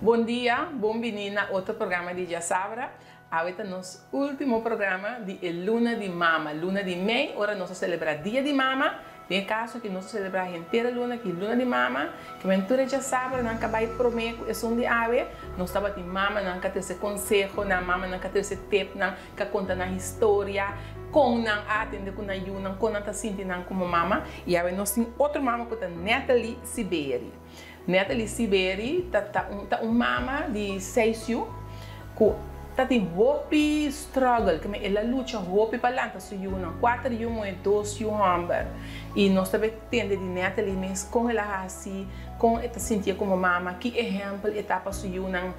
Bon dia, bon bini na otro programa di Djasabra. Awe ta nos ultimo programa di e luna di mama, luna di mei, ora nos a celebra Dia di Mama. Den e caso aki nos a celebra henter e luna aki, luna di mama. Ke men tur e djasabranan ka bai prome ku esun di awe, nos tabatin mamanan ka trese konsehonan, mamanan ka trese tipnan, ka konta nan historia, kon nan a atende ku nan yunan, kon nan ta sinti nan komo mama. I awe nos tin otro mama ku ta Natalie Siberi. Natalie Siberi ta ta un ta un mama di seis yu ku ta tin hopi struggle, ke men el a lucha hopi pa lanta su yunan, kuater yu muhé, dos yu hòmber. I nos ta bay tende di Natalie mes kon el a hasi, kon e ta sintié komo mama, ki ehèmpel e ta pa su yunan,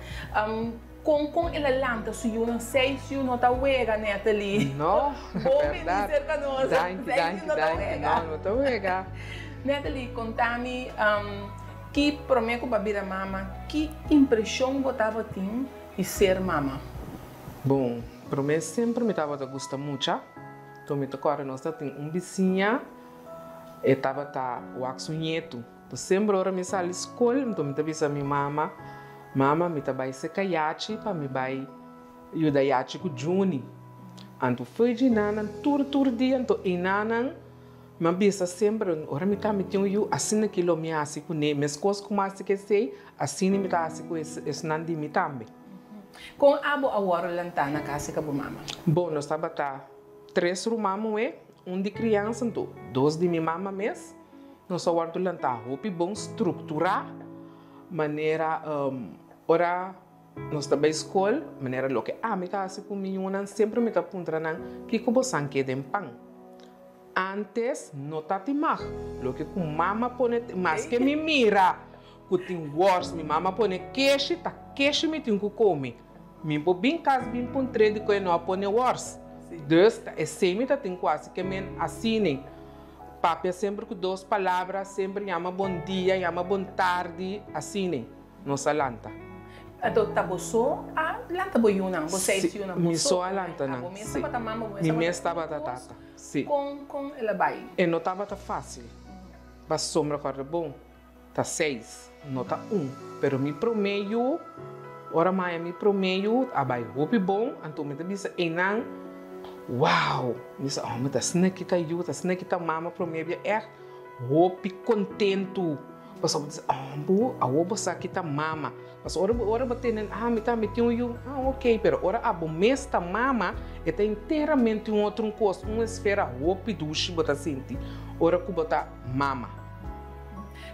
kon kon el a lanta su yunan, seis yu no ta wega Natalie. No, Bon bini bèrdat. serka nos, Danki, seis danki, yu no ta danki. wega. No, no ta wega. Natalie, konta mi ki promé ku bo a bira mama, ki impreshon bo tabatin di ser mama? Bon, promé semper mi tabata gusta mucha. Anto mi ta kòrda nos tabatin un bisiña, e tabata wak su ñetu. Anto semper ora mi sali skol, anto mi ta bisa mi mama, Mama, mi ta bai seka Yachi pa mi bai yuda Yachi ku Juni. Anto fo'i dje nanan tur tur dia, anto einanan Mi a bisa semper, ora mi ta mi tin un yu, asina ki lo mi hasi kuné. Meskos ku mi hasi ku esei, asina mi ta hasi ku esnan di mi tambe. Kon abo a wòrdu lantá na kas di bo mama? Bon, nos tabata tres ruman muhé, un di kriansa, anto dos di mi mama mes. Nos a wòrdu lantá hopi bon strukturá, manera ora nos ta bai skol, manera loke ami ta hasi ku mi yunan, semper mi ta puntra nan, Kiko bosan ke den pan? Antes no ta tin mag. Loke ku mama pone maske mi mira ku tin wors mi mama pone keshi ta keshi mi tin ku kome. Mi por bin kas bin puntr'é dikon e no a pone wors. Dus ta esei mi ta tin ku hasi ke men asina. Papia semper ku dos palabra, semper yama bon dia, yama bon tardi, asina nos a lanta. Anto ta bo so a lanta bo yunan, bo seis yunan? Si, mi so a lanta nan. Bo mes tabata mama, bo Mi mes tabata tata. Sí. Kon kon el a bai? E no tabata fácil. Pasobra kòrda bon, ta seis, no ta un. Pero mi promé yu, ora maya mi promé yu a bai hopi bon, anto mi ta bisa einan, Wow! Mi bisa, oh, mi ta asina ki ta yu, ta asina ki ta mama promé bia ègt hopi kontentu. Pasobra bo ta bisa, oh, bo, awor bo sa ki ta mama. Pasobra ora bo, ora bo tende, ah, mi ta, mi tin un yu, ah, ok, pero ora abo mes ta mama, e ta enteramente un otro un kos, un esfera hopi dushi bo ta sinti ora ku bo ta mama.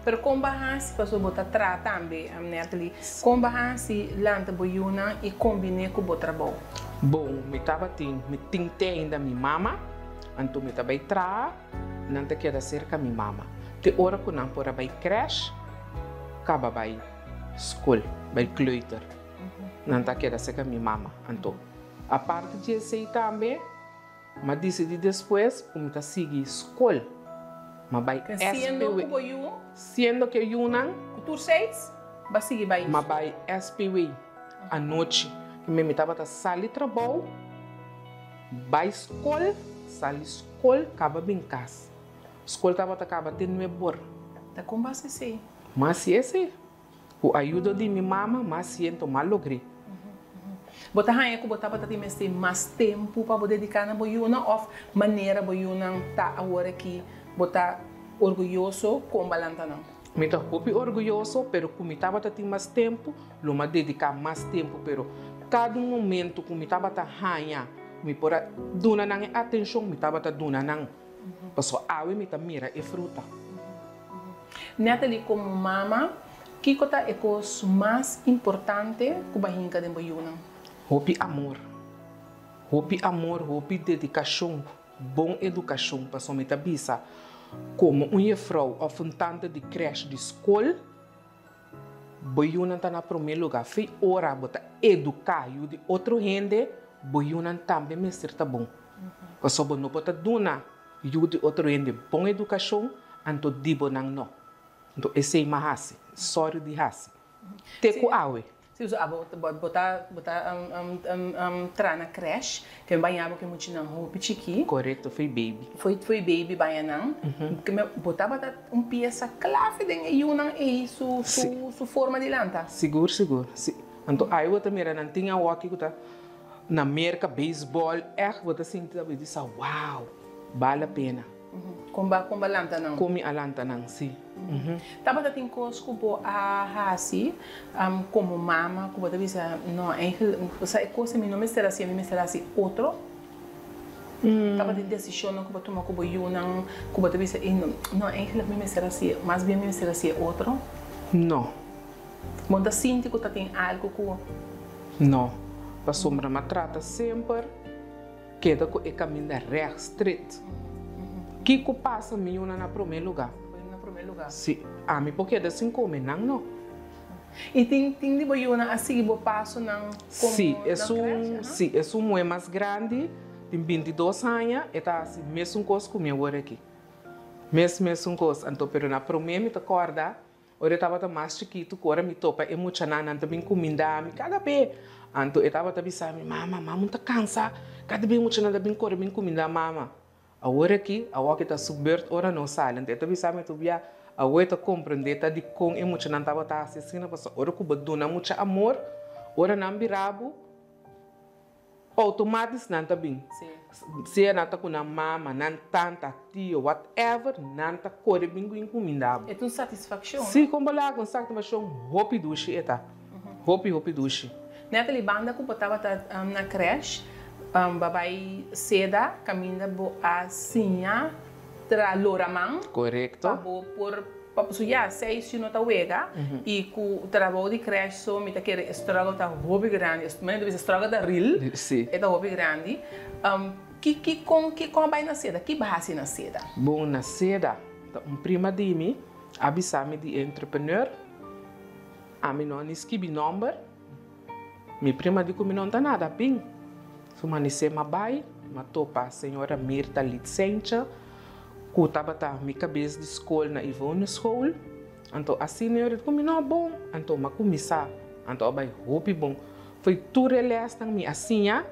Pero kon bo a hasi, pasobra bo ta traha tambe, Natalie, kon bo a hasi lanta bo yunan i kombiné ku bo trabou? Bon, mi tabatin, mi tin te ainda mi mama, anto mi ta bai traha. Nan ta keda serka mi mama te ora ku nan por a bai krèsh, kaba bai skol, bai kleuter. Nan ta keda serka mi mama. Anto, aparte di esei tambe, m'a disidí despues ku mi ta sigui skol. M'a bai Siendo SPW. ku bo yu? Siendo ku e yunan. Ku tur seis, b'a sigui bai M'a skol. bai SPW anochi. Mi tabata sali trabou. Bai skol, sali skol, kaba bin kas. Skol tabata kaba te nuebor. Ta kon bo hasi esei? M'a hasi esei. Ku ayudo di mi mama, m'a siento, m'a logr'é. Bo ta haña ku bo tabata tin mester mas tempu pa bo dediká na bo yunan òf manera bo yunan ta awor aki bo ta orguyoso kon bo a lanta nan? Mi ta hopi orguyoso, pero ku mi tabata tin mas tempu, lo m'a dediká mas tempu, pero kada un momento ku mi tabata haña mi por a duna nan e atenshon, mi tabata duna nan, pasobra awe mi ta mira e fruta. Natalie, komo mama, kiko ta e kos mas importante ku bo a hinka den bo yunan? Hopi amor. Hopi amor, hopi dedikashon. Bon edukashon, pasobra mi ta bisa komo un jefrou òf un tante di krèsh di skol, bo yunan ta na promé lugá. Fi ora bo ta eduká yu di otro hende, bo yunan tambe mester ta bon. Pasobra bo no por ta duna yu di otro hende bon edukashon, anto di bo nan no. Anto esei mi a hasi, sòri di hasi. Te ku awe. Si usa abo bo ta bo ta tra na crèche ke baña bo ke muchanan hopi chikí. Korekto, fo'i baby. Fo'i fo'i baby baña nan. Ke me bo tabata un piesa clave den e yunan ei su su su forma di lanta. Sigur sigur si. Anto ai bo ta mira nan tin awoki ku ta na Merka beisbòl ègt bo ta sinti ta bisa wow bal la pena. Kon ba kon ba lanta nan? Kon mi a lanta nan, si. Tabata tin kos ku bo a hasi komo mama ku bo ta bisa, no, eigentlik, osea e kos mi no mester hasi, mi mester hasi otro? Tabatin desishonnan ku bo a tuma ku bo yunan ku bo ta bisa, ey, no, eigentlik mi mester hasi, mas bien mi mester hasi e otro? No. Bo no ta sinti ku ta tin algu ku. No, pasobra mi a trata semper. Keda ku e kaminda règt, stret. Kiko pasa mi yuna na promé lugá? Si, ami por keda sin kome, nan no. I tin tin di bo yuna a sigui bo pasonan komo Si, esun, si, esun muhé mas grandi, tin bintidos aña, e ta hasi mesun kos ku mi awor aki. Mes mesun kos. Anto, pero na promé mi ta kòrda Ora e tabata mas chikitu ku ora mi topa e muchanan nan ta bin kuminda mi kada be. Anto e tabata bisa mi, Mama, mama un ta kansa, kada be muchanan ta bin kore bin kuminda mama. Awor aki, awor ki ta su beurt ora nos sali. Anto e ta bisa mi tur bia, awor e ta komprende ta dikon e muchanan tabata hasi asina pasobra ora ku bo duna mucha amor, ora nan bira bo, Automatis nan ta bin. Sea nan ta ku nan mama, nan tanta, tio, whatever, nan ta kore bin ku inkuminda bo. E ta un satisfakshon, no? Si, kon bo laga un satisfakshon hopi dushi e ta. Hopi, hopi dushi. Natalie, banda ku bo tabata na crèche, bo a bai seda kaminda bo a siña tra lora man. Korekto. Pa bo por Pasobra ya, seis yu no ta wega y cu trabou di crèche so mi ta kere e struggle ta hopi grandi. Mi ta bisa struggle ta real, e ta hopi grandi. Ki ki con ki con a bay na seda? Ki bo haci na seda? Bon, na seda ta un prima di mi a bisa mi di e entrepreneur, ami no a ni skibi nomber. Mi prima di ku mi no ta nada bin. Su manisé m'a bai, m'a topa señora Mirta Litsencha ku tabata mi kabes di skol na Ivoneschool. Anto asina e ora di ku mi no bon, anto m'a kuminsá, anto a bai hopi bon. Foi tur e lèsnan mi a siña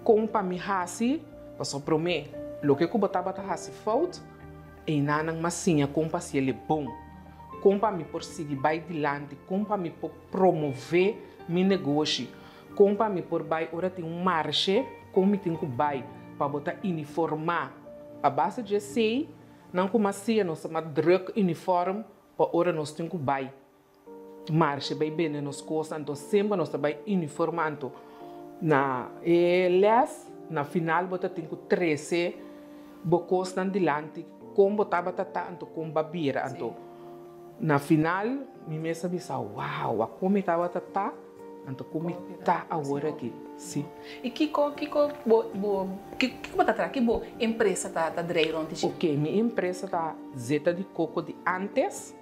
kon pa mi hasi, pasobra promé loke ku bo tabata hasi fout, einanan m'a siña kon pa hasiel e bon, kon pa mi por sigui bai dilanti, kon pa mi por. Promové mi negoshi. Kon pa mi por bai ora tin un marshe, kon mi tin ku bai pa bo ta uniformá. A base dje esei, nan ku mas sia nos ta mas drùk uniform pa ora nos tin ku bai marshe bai bende nos kos. Anto semper nos ta bai uniformá. Anto na e lès na final bo ta tin ku trese bo kosnan dilanti kon bo tabata ta anto kon bo a bira. Anto. Na final mi mes a bisa, wow, a kon mi tabata ta, anto kon mi ta awor aki. Si. I kiko, kiko bo, bo, kiko bo ta traha? Ki bo empresa ta, ta drei rond di dje? Ok, mi empresa ta Zeta di Koko di antes,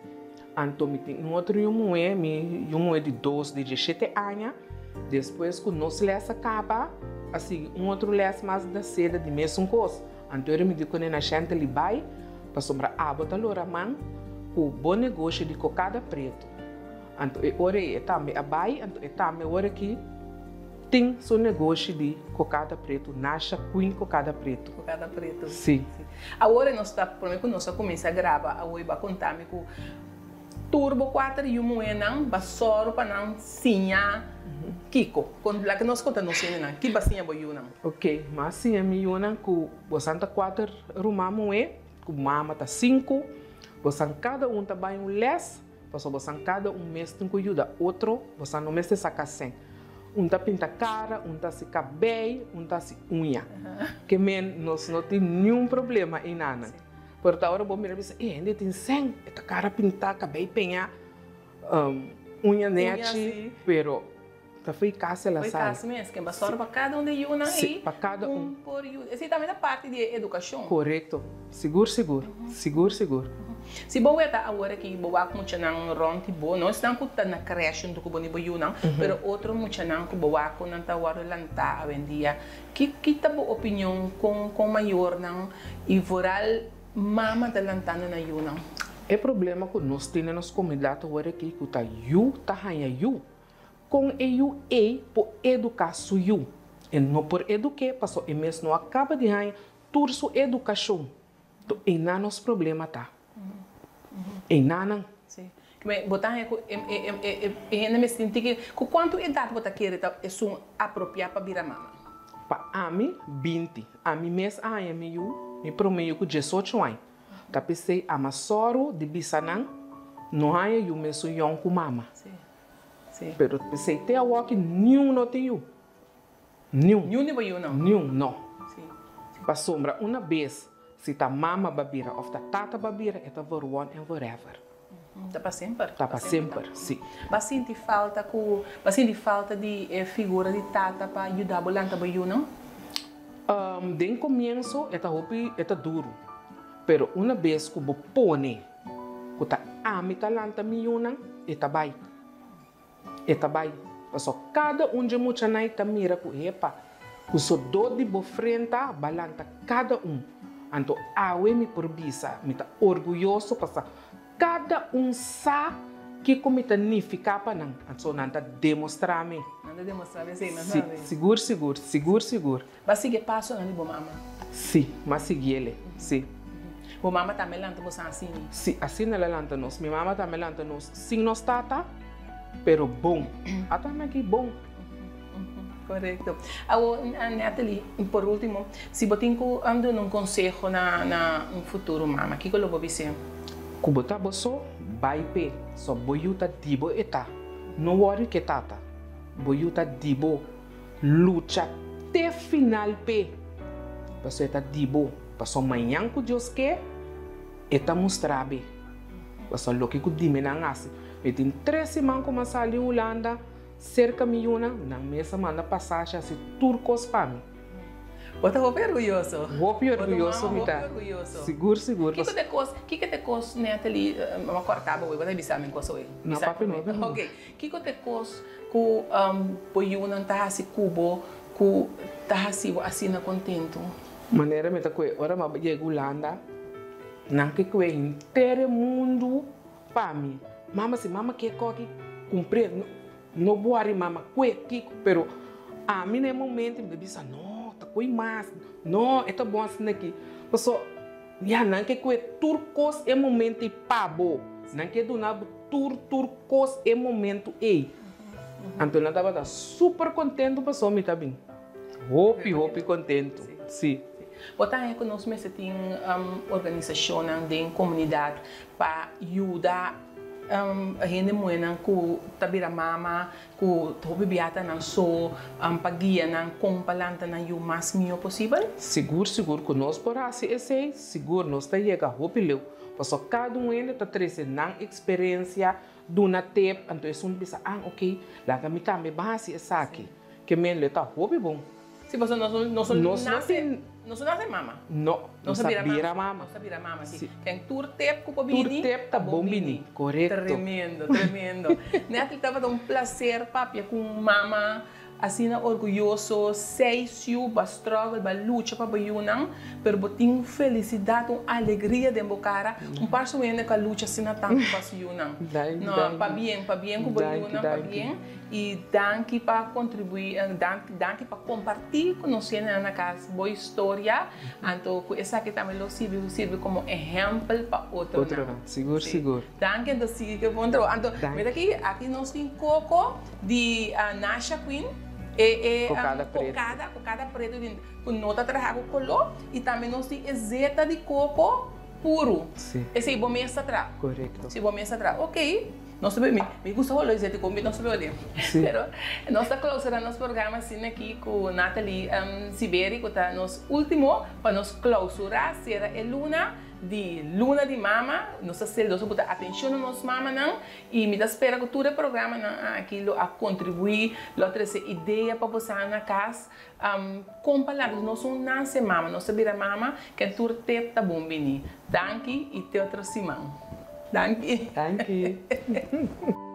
anto mi tin un otro yu muhé, mi yu muhé di dos di dieshete aña, despues ku nos les a kaba, a sigui un otro les mas na seda di mesun kos. Anto ora mi di kuné na shente li bai, pasobra abo ta lora man ku bo negoshi di kokada pretu. Anto e ora ei e tambe a bai, anto e tambe ora ki tin su negoshi di kokada pretu, Nasha Queen Kokada Pretu. Kokada Pretu. Si. Awor e nos ta, prome ku nos a kuminsá graba awor bo a konta mi ku Tur bo kuater yu muhénan ba sòru pa nan siña kiko? Kon laga nos konta nos hendenan, ki ba siña bo yunan? Ok, m'a siña mi yunan ku bosan ta kuater ruman muhé, ku mama ta sinku, bosan kada un ta bai un lès, pasobra bosan kada un mes tin ku yuda otro, bosan no mester saka sèn. Un ta pinta kara, un ta hasi kabei, un ta hasi uña. Ke men nos no tin niun problema einanan. Pero ta ora bo mira bisa, e hende tin sèn, e ta kara pintá, kabei peñá, uña nèchi, pero ta fo'i kas el a sali. Fo'i kas mes, ken ba sòru pa kada un di e yunan ei, pa kada un por yuda. Esei tambe ta parti di e edukashon. Korekto, sigur sigur, sigur sigur. Si bo weta awor aki bo wak muchanan rònt di bo, no esnan ku ta na krèsh huntu ku bo ni bo yunan, pero otro muchanan ku bo wak ku nan ta wòrdu lantá awendia, Ki ki ta bo opinion kon kon mayornan y vooral mama ta lantando nan yunan? E problema ku nos tin den nos komunidat awor aki ku ta yu ta haña yu. Kon e yu ei por eduká su yu? E no por eduk'é pasobra e mes no a kaba di haña tur su edukashon. To einan nos problema ta. Einanan. Sí. Bo ta haña ku e e hende mester tin tiki. Ku kuantu edat bo ta kere ta esun apropiá pa bira mama? Pa ami, 20. Ami mes a haña mi yu, mi promé yu ku 18 aña. Ta p'esei ama sòru di bisa nan no haña yu mesun yòn ku mama. Sí. Sí. Pero p'esei te awoki niun no tin yu. Niun. Niun di bo yu no? Niun no. Sí. Pasobra una bes si ta mama ba bira of ta tata ba bira e ta voor one en forever. Ta pa semper. Ta pa semper, sí. Ba sinti falta ku, ba sinti falta di e figura di tata pa yuda bo lanta bo yunan? Den komienso e ta hopi, e ta duru. Pero una bes ku bo pone ku ta ami ta lanta mi yunan, e ta bai. E ta bai. Pasobra kada un dje muchanai ta mira ku epa, ku sodó di bo frenta ba lanta kada un. Anto awe mi por bisa, mi ta orguyoso pasá kada un sa kiko mi ta nifiká pa nan. Anto nan ta demostrá mi. Nan ta demostrá mi esei, nan Si, sabi. sigur, sigur, sigur, sigur. Ba sigui e pasonan di bo mama? Si, m'a siguiele, si. Bo mama tambe lanta boso asina? Si, asina el a lanta nos. Mi mama tambe lanta nos sin nos tata, pero bon. A tambe aki bon. Korekto. Awor, Natalie, por ultimo, si bo tin ku duna un konseho na na un futuro mama, kiko lo bo bis'é? Ku bo ta bo so, bai p'e. So bo yu ta di bo e ta. No wòri ku e tata. Bo yu ta di bo. Lucha te final p'e, pasobra e ta di bo. Pasobra mañan ku Dios ke, e ta mustra be. Pasobra loke ku di mi nan hasi. Mi tin tres siman ku mi a sali Hulanda serka mi yunan, nan mes a manda pasashi hasi tur kos pa mi. Bo ta hopi orguyoso. Hopi orguyoso mi ta. Hopi orguyoso. Sigur, sigur. Kiko ta e kos, kiko ta e kos, Natalie, mi a kòrta bo, bo ta bisa mi un kos awe. No, papi no. Ok. Kiko ta e kos ku bo yunan ta hasi ku bo ku ta hasi bo asina kontentu? Manera mi ta kue ora mi a yega Hulanda, nan ke kue henter e mundu pa mi. Mama si mama ke koki kumpr'é, no bori mama kue kiko, pero ami na e momento mi ta bisa no ta kue mas, no e ta bon asina aki. Paso ya nan ke kue tur kos e momento ei pa bo, nan ke duna bo Tur tur kos e momentu ei. Anto nan tabata super kontentu pasobra mi ta bin. Hopi hopi kontentu, si. Bo ta haña ku nos mester tin organisashonnan den komunidat pa yuda hende muhénan ku ta bira mama, ku hopi bia ta nan so, pa guia nan kon pa lanta nan yu mas mihó posibel? Sigur sigur ku nos por hasi esei, sigur nos ta yega hopi leu. Pasobra kada un hende ta trese nan eksperensia, duna tep, anto esun ta bisa, ah ok, laga mi tambe ban hasi esaki. Ke men lo e ta hopi bon. Si, pasobra nos no nase, nos no nase mama. No, nos a bira mama. Nos a bira mama, si. Ken tur tep ku por bini, Tur tep ta bon bini, korekto. Tremendo, tremendo. Natalie, tabata un plaser papia ku un mama Asina orguyoso, seis yu, bo a struggle, bo a lucha pa bo yunan, pero bo tin un felicidad, un alegria den bo cara, un par su hende cu a lucha asina tanto pa su yunan. No, pabien, pabien cu bo yunan, pabien, y danki pa contribui, danki pa comparti cu nos hendenan na cas bo historia, anto cu esaki tambe lo sirbi, sirbi como ehempel pa otronan. Sigur, sigur. Danki, anto sigui cu e bon trabou. Anto, mira aki, aki nos tin coco. Di Nasha Queen, e e Kokada pretu. Kokada, kokada pretu di ku no ta traha ku koló i tambe nos tin e zeta di koko puru. Si. Esei bo mes ta traha. Korekto. Si bo mes ta traha. Okey, nos ta mi mi gusta holo e zeta di koko, mi no sabi holi. Si. Pero nos ta klousura nos programa asina aki ku Nathalie Siberi ku ta nos ultimo pa nos klousura sera e luna di luna di mama. Nos ta sel nos ta buta atenshon na nos mamanan. I mi ta spera ku tur e programanan aki lo a kontribuí, lo a trese idea pa bo sa na kas kon pa laga. Nos no nase mama, nos ta bira mama, ken tur tep ta bon bini. Danki i te otro siman. Danki. Danki.